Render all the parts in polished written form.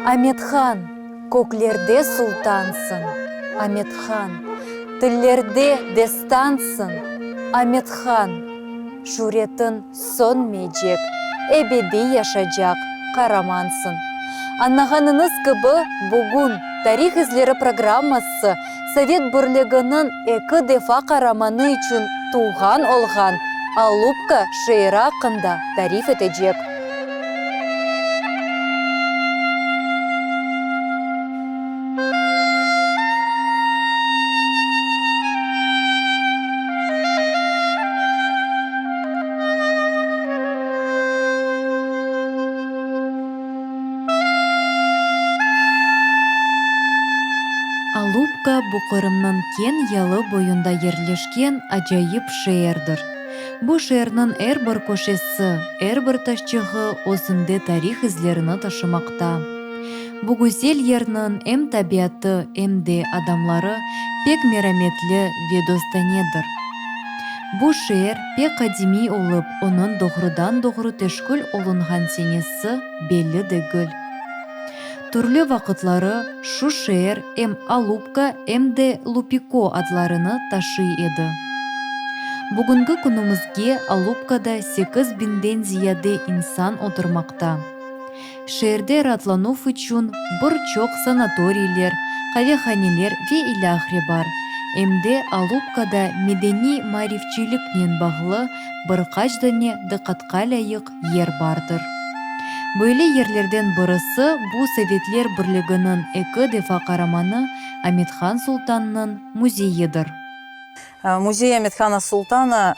Amethan, köklerde sultansıñ, Amethan, tillerde destansıñ, Amethan, şüretiñ sönmeycek, ebediy yaşaycaq qaramansıñ. Añlağanıñız kibi, bugün Tarih izleri programması Sovet Birliginiñ eki defa qaramanı içün tuvğan olğan Alupka şeeri aqqında tarif etecek. Alupka, bu Qırımnıñ keñ yalı boyunda yerleşken acayip şeerdir. Bu şeerniñ er bir köşesi, er bir taşçığı özünde tarih izlerini taşımaqta. Bu güzel yerniñ em tabiatı, em de adamları pek merametli ve dostanedir. Bu şeer pek qadimiy olıp, onıñ doğrudan-doğru teşkil olunğan senesi belli degil. Türlü vaqıtları şu şeer em Alupka, em de Lupiko adlarını taşıy edi. Bugünki künümizge Alupkada sekiz biñden ziyade insan oturmaqta. Şeerde raatlanuv içün bir çoq sanatoriyler, qavehaneler ve ilâhre bar, em de Alupkada medeniy-maarifçiliknen bağlı bir qaç dane diqqatqa lâyıq yer bardır. Böyle yerlerden birisi bu Sovetler Birliginiñ eki defa qaramanı Amethan Sultannıñ müzeyidir. Muzey Amethana Sultana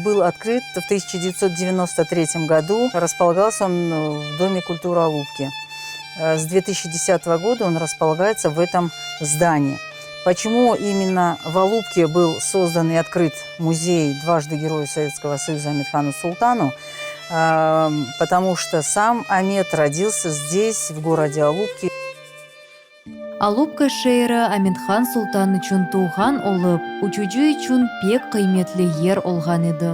был открыт в 1993 году. Располагался он в Доме культуры Алупки. С 2010 года он располагается в этом здании. Почему именно в Алупке был создан и открыт музей дважды Герою Советского Союза Аметхану Султану? Потому что сам Амет родился здесь, в городе Алупке. Alupka şeeri Amethan Sultan içün tuvğan olıp, uçucı içün pek qıymetli yer olğan edi.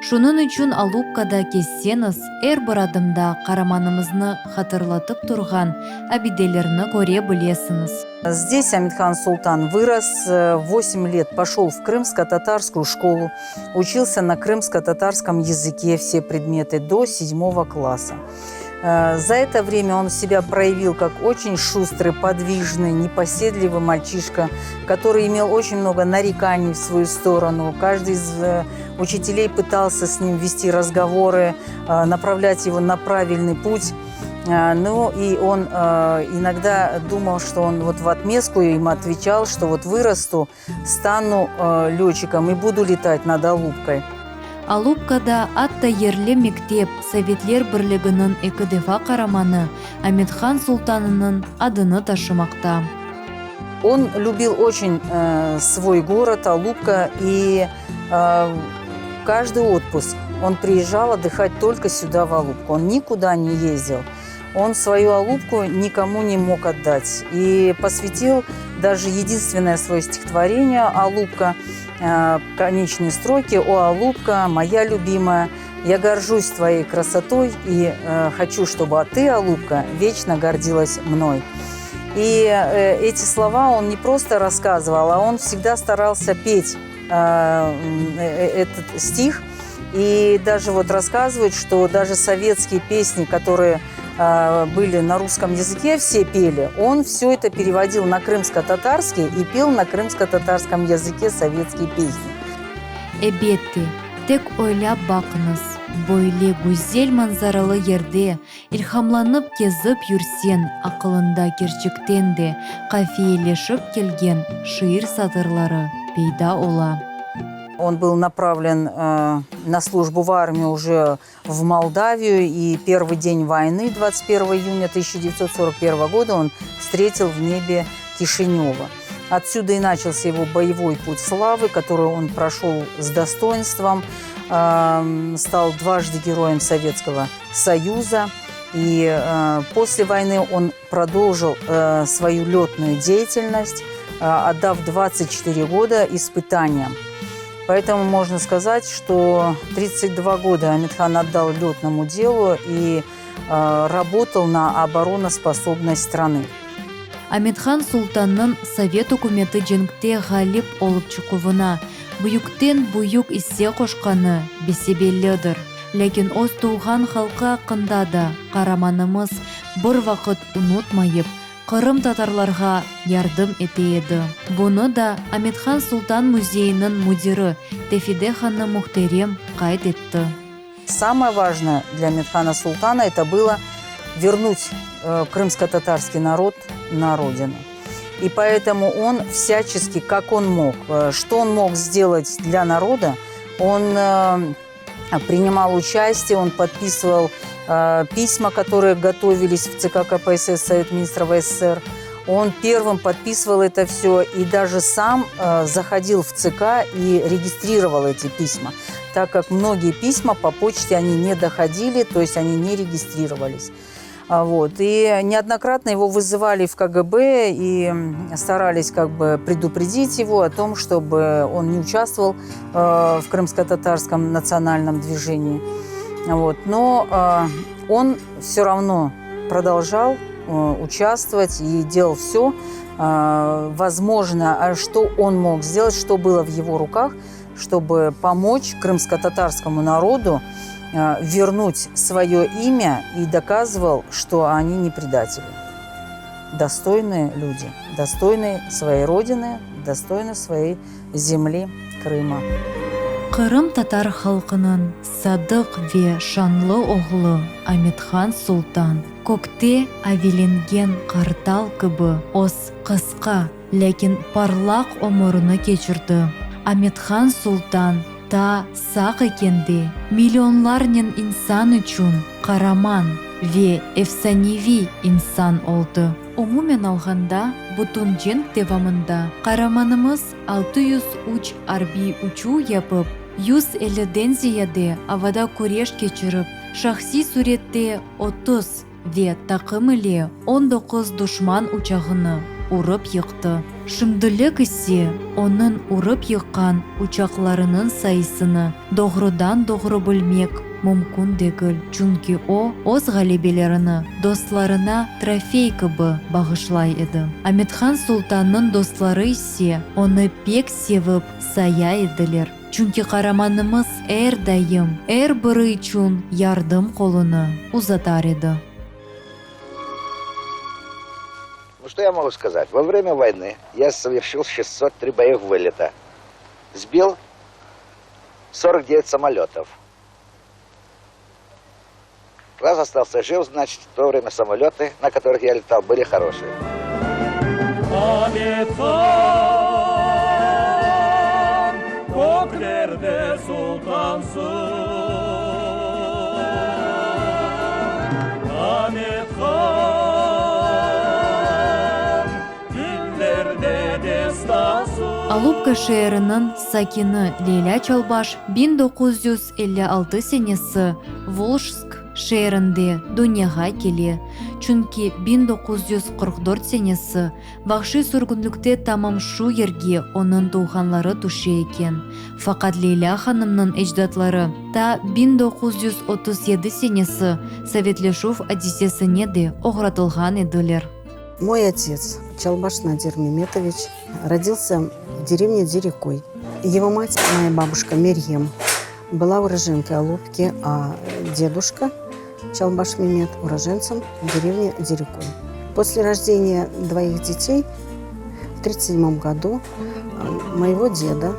Şunıñ içün Alupkada kezseñiz, er bir adımda qaramanımıznı hatırlatıp turğan abidelerni köre bilesiñiz. Здесь Amethan Sultan вырос, в восемь лет пошел в крымско-татарскую школу, учился на крымско-татарском языке все предметы до седьмого класса. За это время он себя проявил как очень шустрый, подвижный, непоседливый мальчишка, который имел очень много нареканий в свою сторону. Каждый из учителей пытался с ним вести разговоры, направлять его на правильный путь. Ну и он иногда думал, что он вот в отместку им отвечал, что вот вырасту, стану летчиком и буду летать над Алупкой. Alupkada atta yerli mektep, Sovetler Birliginiñ eki defa qaramanı Amethan Sultanınıñ adını taşımaqta. Он любил очень свой город Алупка и каждый отпуск он приезжал отдыхать только сюда, в Алупку. Он никуда не ездил. Он свою Алупку никому не мог отдать. И посвятил даже единственное свое стихотворение «Алупка», конечные строки «О, Алупка, моя любимая, я горжусь твоей красотой и хочу, чтобы ты, Алупка, вечно гордилась мной». И эти слова он не просто рассказывал, а он всегда старался петь этот стих. И даже вот рассказывают, что даже советские песни, которые были на русском языке, все пели, он все это переводил на крымско-татарский и пел на крымско-татарском языке советские песни. Elbette, tek oylap baqıñız, böyle güzel manzaralı yerde ilhamlanıp kezip yürseñ, aqılıñda kerçekten de qafiyeleşip kelgen şiir satırları peyda ola. Он был направлен на службу в армию уже в Молдавию, и первый день войны, 21 июня 1941 года, он встретил в небе Кишинева. Отсюда и начался его боевой путь славы, который он прошел с достоинством, стал дважды героем Советского Союза. И после войны он продолжил свою летную деятельность, отдав 24 года испытаниям. Поэтому можно сказать, что 32 года Амитхан отдал летному делу, и. Работал на обороноспособность страны. Amethan Sultannıñ Sovet ükümeti cenkte ğalip olıp çıquvına büyükten büyük isse qoşqanı besebellidir. Lâkin öz tuvğan halqı aqqında da qaramanımız bir vaqıt unutmayıp, qırımtatarlarğa yardım ete edi. Bunı da Amethan Sultan müzeyiniñ müdiri Tefide hanım mühterem qayd etti. Самое важное для Амет-Хана Султана это было вернуть крымско-татарский народ на родину. И поэтому он всячески, как он мог, что он мог сделать для народа, он принимал участие, он подписывал письма, которые готовились в ЦК КПСС, Совет министров СССР. Он первым подписывал это все и даже сам заходил в ЦК и регистрировал эти письма, так как многие письма по почте они не доходили, то есть они не регистрировались. Вот. И неоднократно его вызывали в КГБ и старались как бы предупредить его о том, чтобы он не участвовал э, в крымско-татарском национальном движении. Вот. Но э, он все равно продолжал э, участвовать и делал все возможно, что он мог сделать, что было в его руках, чтобы помочь крымско-татарскому народу вернуть свое имя и доказывал, что они не предатели. Достойные люди, достойные своей родины, достойны своей земли Крыма. Qırımtatar halqınıñ sadıq ve şanlı oğlu Amethan Sultan kökte avilengen qartal kibi öz qısqa, lâkin parlaq ömürini keçirdi. Amethan Sultan taa sağ ekende millionlarnen insan içün qaraman ve efsaneviy insan oldı. Umumen alğanda, bütün cenk devamında qaramanımız 603 arbiy uçuv yapıp, 150-den ziyade avada küreş keçirip, şahsiy sürette 30 ve taqım ile 19 duşman uçağını urıp yıqtı. Şimdilik ise onıñ urıp yıqqan uçaqlarınıñ sayısını doğrudan-doğru bilmek mümkün degil, çünki o, öz ğalebelerini dostlarına trofey kibi bağışlay edi. Amethan Sultannıñ dostları ise onı pek sevip saya ediler, çünki qaramanımız er daim er biri içün yardım qolunı uzatar edi. Ну, что я могу сказать? Во время войны я совершил 603 боевых вылета. Сбил 49 самолетов. Раз остался жив, значит, в то время самолеты, на которых я летал, были хорошие. Amethan, köklerde sultansıñ. Amethan, dillerde destansıñ. Alupka şeeriniñ sakini Leylâ Çalbaş 1956 senesi Voljsk şeerinde dünyağa kele, çünki 1944 senesi vahşiy sürgünlikte tamam şu yerge onıñ tuvğanları tüşe eken. Faqat Leylâ hanımnıñ ecdatları ta 1937 senesi sovetleşüv adisesine de oğratılğan ediler. Мой отец, Чалбаш Надир Меметович, родился в деревне Дерекой. Его мать, моя бабушка Мерьем, была уроженкой Алупки, а дедушка Чалбаш Мемет уроженцем деревни Дерекой. После рождения двоих детей в 1937 году э, моего деда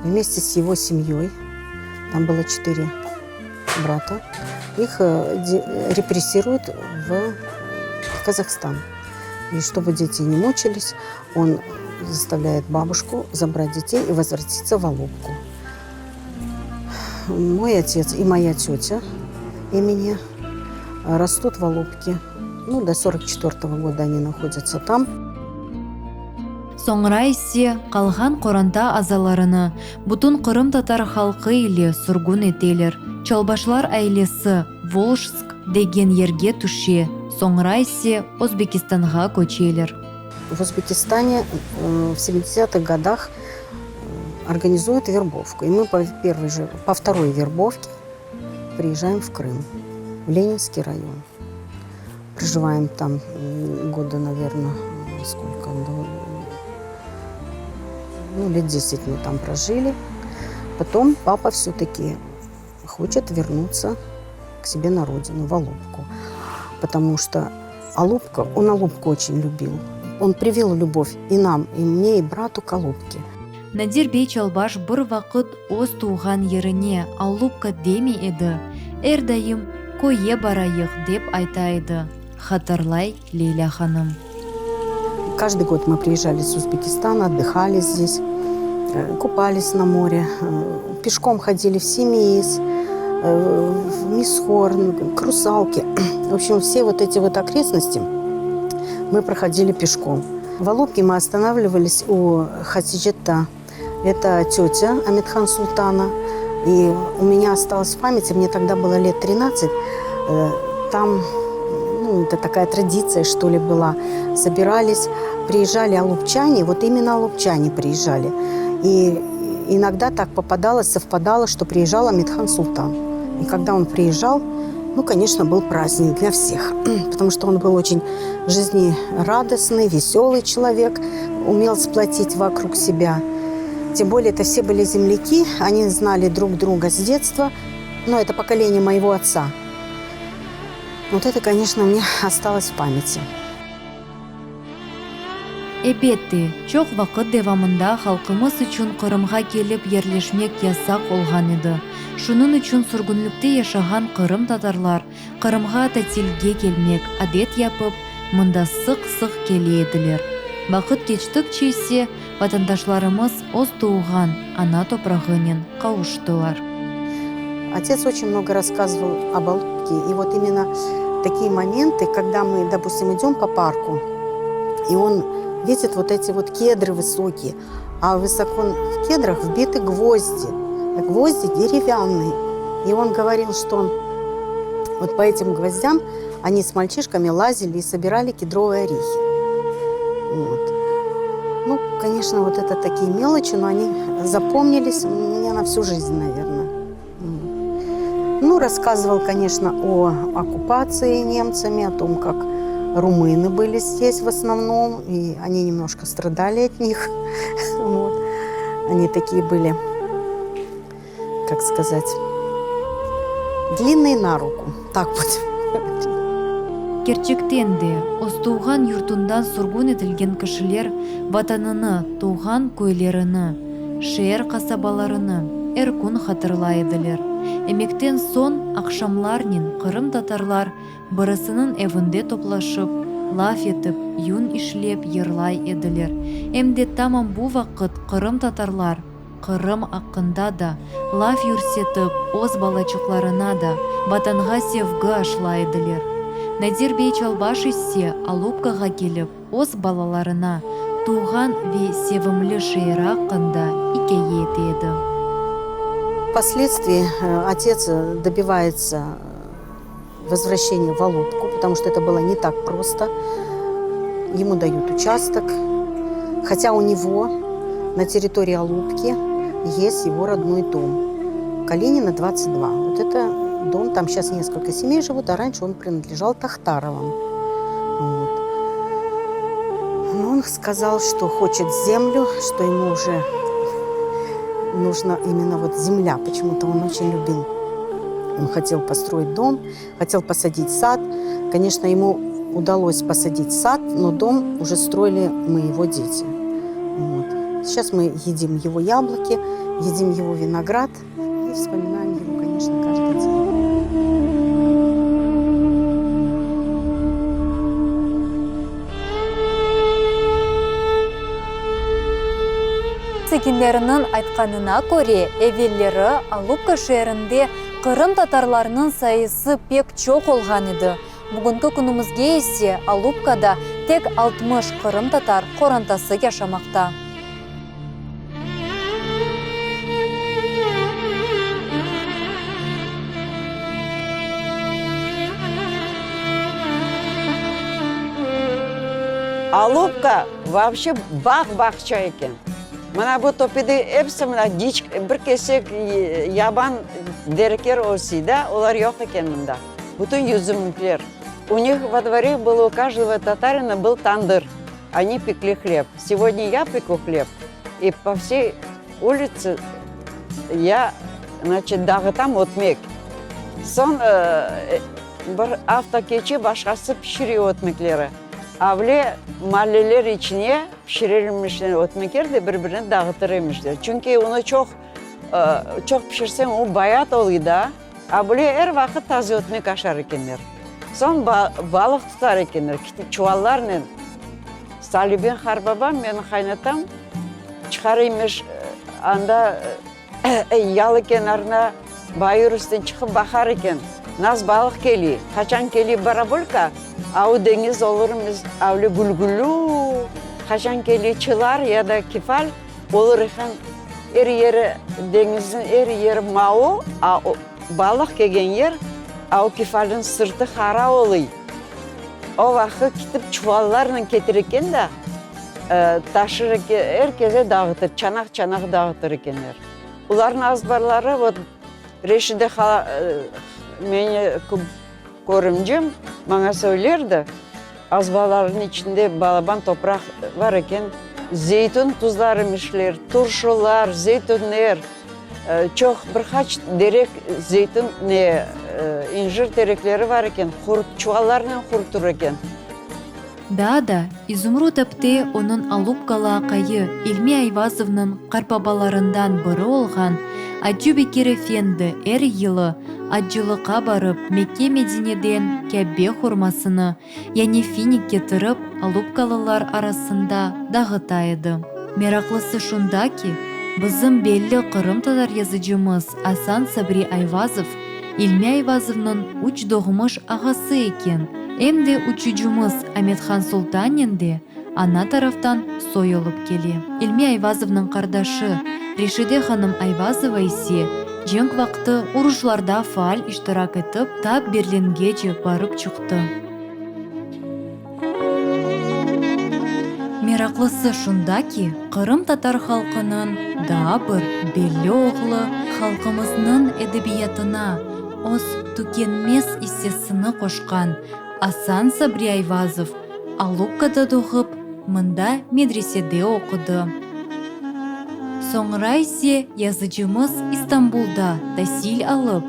вместе с его семьей, там было четыре брата, их э, репрессируют в Казахстан. И чтобы дети не мучились, он заставляет бабушку забрать детей и возвратиться в Алупку. Мой отец и моя тетя имени растут в Алупке. Ну, до 44 -го года они находятся там. Soñra ise qalğan qoranta azalarını bütün qırımtatar halqı ile sürgün eteler. Çalbaşlar ailesi Voljsk degen yerge tüşe, soñra ise Özbekistanğa köçeler. В Узбекистане в 70-х годах организуют вербовку. И мы по первой же, по второй вербовке приезжаем в Крым, в Ленинский район. Проживаем там года, наверное, сколько, ну, лет 10 мы там прожили. Потом папа все-таки хочет вернуться к себе на родину, в Алупку. Потому что Алупка, он Алупку очень любил. Он привил любовь и нам, и мне, и брату к Алупке. Nadir bey Çalbaş bir vaqıt öz tuvğan yerine Alupka demey edi, er daim Köye barayıq dep ayta edi, hatırlay Leylâ hanım. Каждый год мы приезжали с Узбекистана, отдыхали здесь, купались на море, пешком ходили в Симеиз, в Мисхор, к Русалке. В общем, все вот эти вот окрестности мы проходили пешком. В Алупке мы останавливались у Хатиджета. Это тетя Амет-Хан Султана. И у меня осталось в памяти, мне тогда было лет 13, там, ну, это такая традиция, что ли, была. Собирались, приезжали алупчане, вот именно алупчане приезжали. И иногда так попадалось, совпадало, что приезжал Амет-Хан Султан. И когда он приезжал, ну, конечно, был праздник для всех, потому что он был очень жизнерадостный, веселый человек, умел сплотить вокруг себя. Тем более, это все были земляки, они знали друг друга с детства, но это поколение моего отца. Вот это, конечно, мне осталось в памяти. Elbette, çoq vaqıt devamında halqımız içün Qırımğa kelip yerleşmek yasaq olğan edi. Şunıñ içün sürgünlikte yaşağan qırımtatarlar Qırımğa tatilge kelmek adet yapıp, mında sıq-sıq kele ediler. Vaqıt keçtikçe ise vatandaşlarımız öz doğğan ana toprağınen qavuştılar. Отец очень много рассказывал об Алупке. И вот именно такие моменты, когда мы, допустим, идем по парку, и он видит вот эти вот кедры высокие, а высоко в кедрах вбиты гвозди, гвозди деревянные. И он говорил, что вот по этим гвоздям они с мальчишками лазили и собирали кедровые орехи. Вот. Ну, конечно, вот это такие мелочи, но они запомнились мне на всю жизнь, наверное. Ну, рассказывал, конечно, о оккупации немцами, о том, как румыны были здесь в основном, и они немножко страдали от них. Вот. Они такие были, как сказать, длинные на руку, так вот. Kerçekten de, öz tuvğan yurtundan sürgün etilgen kişiler Vatanını, tuvğan köylerini, şeer-qasabalarını er kün hatırlay ediler. Emekten soñ aqşamlarnen qırımtatarlar birisiniñ evinde toplaşıp, laf etip, yün işlep yırlay ediler. Em de tamam bu vaqıt qırımtatarlar Qırım aqqında da laf yürsetip, öz balaçıqlarına da Vatanğa sevgi aşlay ediler. Nadir bey Çalbaş ise Alupkağa kelip, öz balalarına tuvğan ve sevimli şeeri aqqında ikâye ete edi. Впоследствии отец добивается возвращения в Алупку, потому что это было не так просто. Ему дают участок, хотя у него на территории Алупки есть его родной дом. Калинина, 22. Вот это дом, там сейчас несколько семей живут, а раньше он принадлежал Тахтаровым. Вот. Но он сказал, что хочет землю, что ему уже нужна именно вот земля. Почему-то он очень любил. Он хотел построить дом, хотел посадить сад. Конечно, ему удалось посадить сад, но дом уже строили мы, его дети. Вот. Сейчас мы едим его яблоки, едим его виноград и вспоминаем его, конечно, каждый день. Sakinleriniñ aytqanına köre, evelleri Alupka şeerinde qırımtatarlarnıñ sayısı pek çoq olğan edi. Bugünki künümizge ise Alupkada tek 60 qırımtatar qorantası yaşamaqta. Alupka вообще bağ-bağça eken. Mına bu töpede episi mına diç, bir kesek yaban terekler ösey da, olar yoq eken mında. Bütün yüzümlikler. У них во дворе был у каждого татарина был тандыр. Они пекли хлеб. Сегодня я пеку хлеб, и по всей улице я, значит, dağıtam ötmek. Soñ bir afta keçe, başqası pişire ötmekleri. Avle malleler içine pişirilmişler ötmekler de bir-birine dağıtır emişler. Çünki onı çoq, çoq pişirseñ, o bayat oluy da. A böyle er vaqıt taze ötmek aşar ekenler. Soñ balıq tutar ekenler, çuvallarnen. Salibin harbabam, menim qaynatam, çıqar emiş, anda yalı kenarına, bayır üstüne çıqıp baqar eken, nas balıq keliy, qaçan keliy barabulka, a o deñiz olurmız avle gülgülü, qaçan keliy çılar ya da kefal, Olur eken, er yeri, deñizniñ er yeri mavı, a balıq kelgen yer, a o kefalniñ sırtı qara oluy. O vaqıt ketip çuvallarnen ketire eken da, taşır eken, er keze dağıtır, çanaq-çanaq dağıtır ekenler. Olarnıñ azbarları, vot, Reşide hala, meni körümcem, maña söylerdi, Azbarlarnıñ içinde balaban topraq bar eken, zeytün tuzlar emişler, turşular, zeytünler, çoq bir qaç derek zeytün ne, incir terekleri bar eken, qurut, çuvallarnen qurutur eken. Daa da İzumrud apte onıñ Alupkalı aqayı İlmi Ayvazovnıñ qartbabalarından biri olğan Acı Bekir efendi er yılı acılıqqa barıp Mekke-Medineden Kâbe hurmasını, yani finik ketirip alupkalılar arasında dağıta edi. Meraqlısı şunda ki, bizim belli qırımtatar yazıcımız Asan Sabri Ayvazov İlmi Ayvazovnıñ üç doğmuş ağası eken, em de uçucımız Amethan Sultannen de ana taraftan soy olıp kele. İlmi Ayvazovnıñ qardaşı Reşide hanım Ayvazova ise cenk vaqtı uruşlarda faal iştirak etip, ta Berlingece barıp çıqtı. Meraqlısı şunda ki, qırımtatar halqınıñ daa bir belli oğlu halqımıznıñ edebiyatına öz tükenmez issesini qoşqan Asan Sabri Ayvazov Alupkada doğıp, mında medresede oqudı. Soñra ise yazıcımız İstanbulda tasil alıp,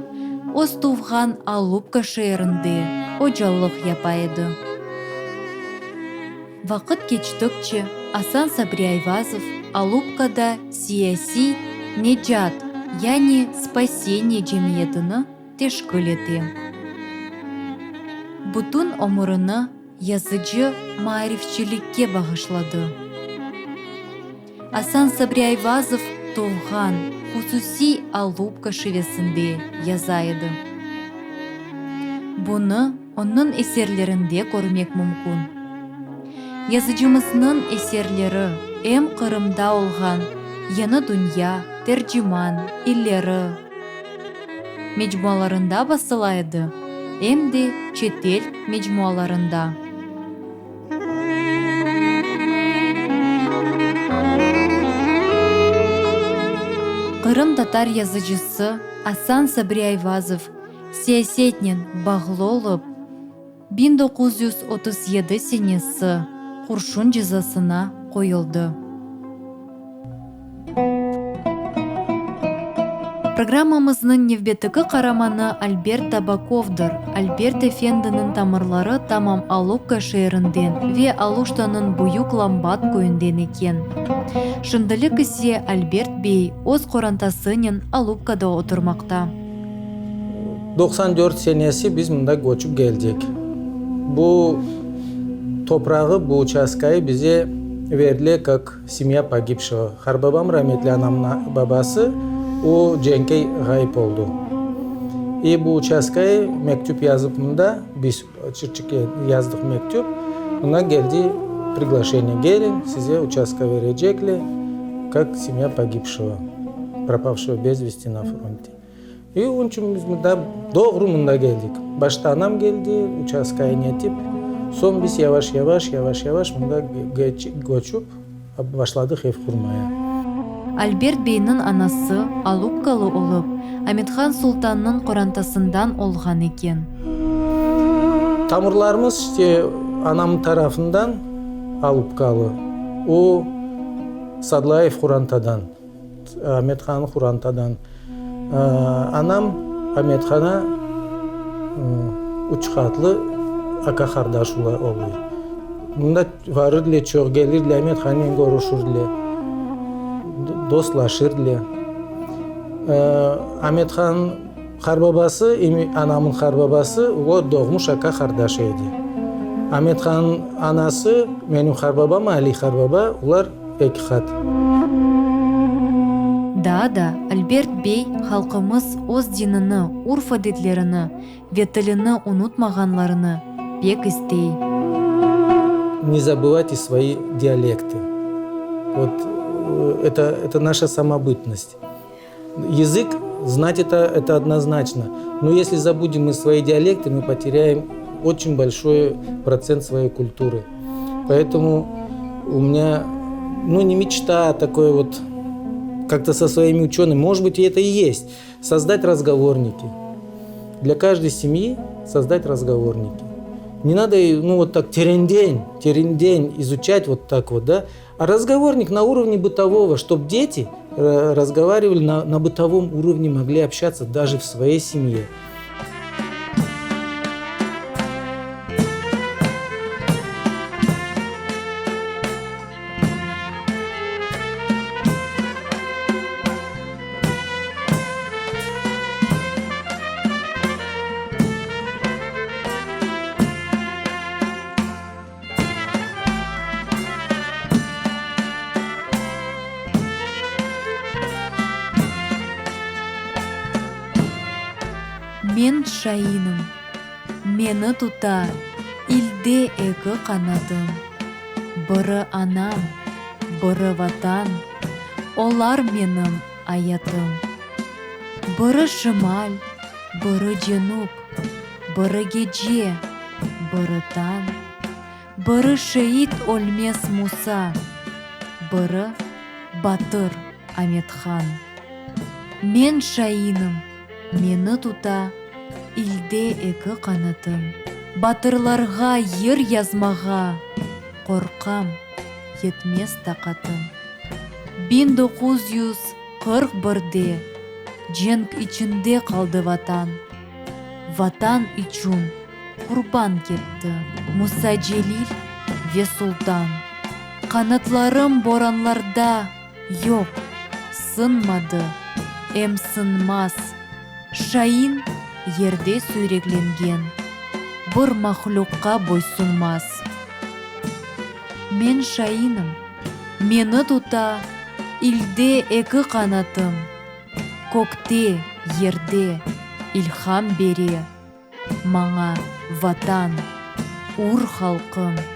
öz tuvğan Alupka şeerinde ocalıq yapa edi. Vaqıt keçtikçe Asan Sabri Ayvazov Alupkada siyasiy Necat, yani Spaseniye cemiyetini teşkil ete. Bütün ömürini yazıcı maarifçilikke bağışladı. Asan Sabri Ayvazov tuvğan, hususiy Alupka şivesinde yaza edi. Bunı onıñ eserlerinde körmek mümkün. Yazıcımıznıñ eserleri em Qırımda olğan Yañı dünya, Terciman, İleri mecmualarında basıla edi, em de çetel mecmualarında. Qırımtatar yazıcısı Asan Sabri Ayvazov siyasetnen bağlı olıp, 1937 senesi qurşun cezasına qoyuldı. Programmamıznıñ nevbetteki qaramanı Albert Tabakovdır. Albert efendiniñ tamırları tamam Alupka şeerinden ve Aluştanıñ Büyük Lambat köyünden eken. Şimdilik ise Albert bey öz qorantasınen Alupkada oturmaqta. 94 senesi biz mında köçip keldik. Bu toprağı, bu uçastkayı bize verdiler kak semya pogibşego. Qarbabam, rametli anamnıñ babası, o cenkke ğayıp oldı. İ bu uçastkayı mektüp yazıp mında, biz Çirçikke yazdıq mektüp, mına keldi priglaşeniye, keliñ, size uçastka berecekler, kak semya pogibşego, propavşego bez vesti na fronte. İ onıñ içün biz mında, doğru mında keldik. Başta anam keldi, uçastkayı netip, soñ biz yavaş-yavaş, yavaş-yavaş mında köçip başladıq ev qurmaya. Albert beyniñ anası alupkalı olıp, Amethan Sultannıñ qorantasından olğan eken. Tamırlarımız işte anam tarafından Alupkalı. O Sadlayev qorantadan, Amethan qorantadan. Anam Amethana üç qatlı aka-qardaş oluy. Mında varırdıle çoq, kelirdiler, Amethannen körüşirdiler, dostlaşırdılar. Amethan qarbabası, anamın qarbabası, o doğmuş aka-qardaşı edi. Amethan anası, menim qarbabam Ali qarbaba, olar eki qat. Daa da Albert bey halqımız öz dinini, urf-adetlerini ve tilini unutmağanlarını pek istey. Не забывайте свои диалекты. Вот это, это наша самобытность. Язык знать это, это однозначно. Но если забудем мы свои диалекты, мы потеряем очень большой процент своей культуры. Поэтому у меня, ну, не мечта, а такое вот, как-то со своими учеными, может быть, и это и есть, создать разговорники. Для каждой семьи создать разговорники. Не надо, ну, вот так terenden, terenden изучать вот так вот, да, а разговорник на уровне бытового, чтобы дети э, разговаривали на, на бытовом уровне, могли общаться даже в своей семье. Men şainim, meni tuta ilde eki qanatım, Biri anam, biri Vatan, olar menim ayatım. Biri şimal, biri cenüp, biri gece, biri tañ, Biri şeit ölmez Musa, biri batır Amethan. Men şainim, meni tuta ilde eki qanatım. Batırlarğa yır yazmağa qorqam, yetmez taqatım. 1941-de cenk içinde qaldı Vatan. Vatan içün qurban ketti Musa Celil ve Sultan. Qanatlarım boranlarda, yoq, sınmadı, em sınmaz. Şain yerde süyreklengen bir mahlüqqa boysunmaz. Men şainim, meni tuta ilde eki qanatım, Kökte, yerde ilham bere maña Vatan, ür halqım.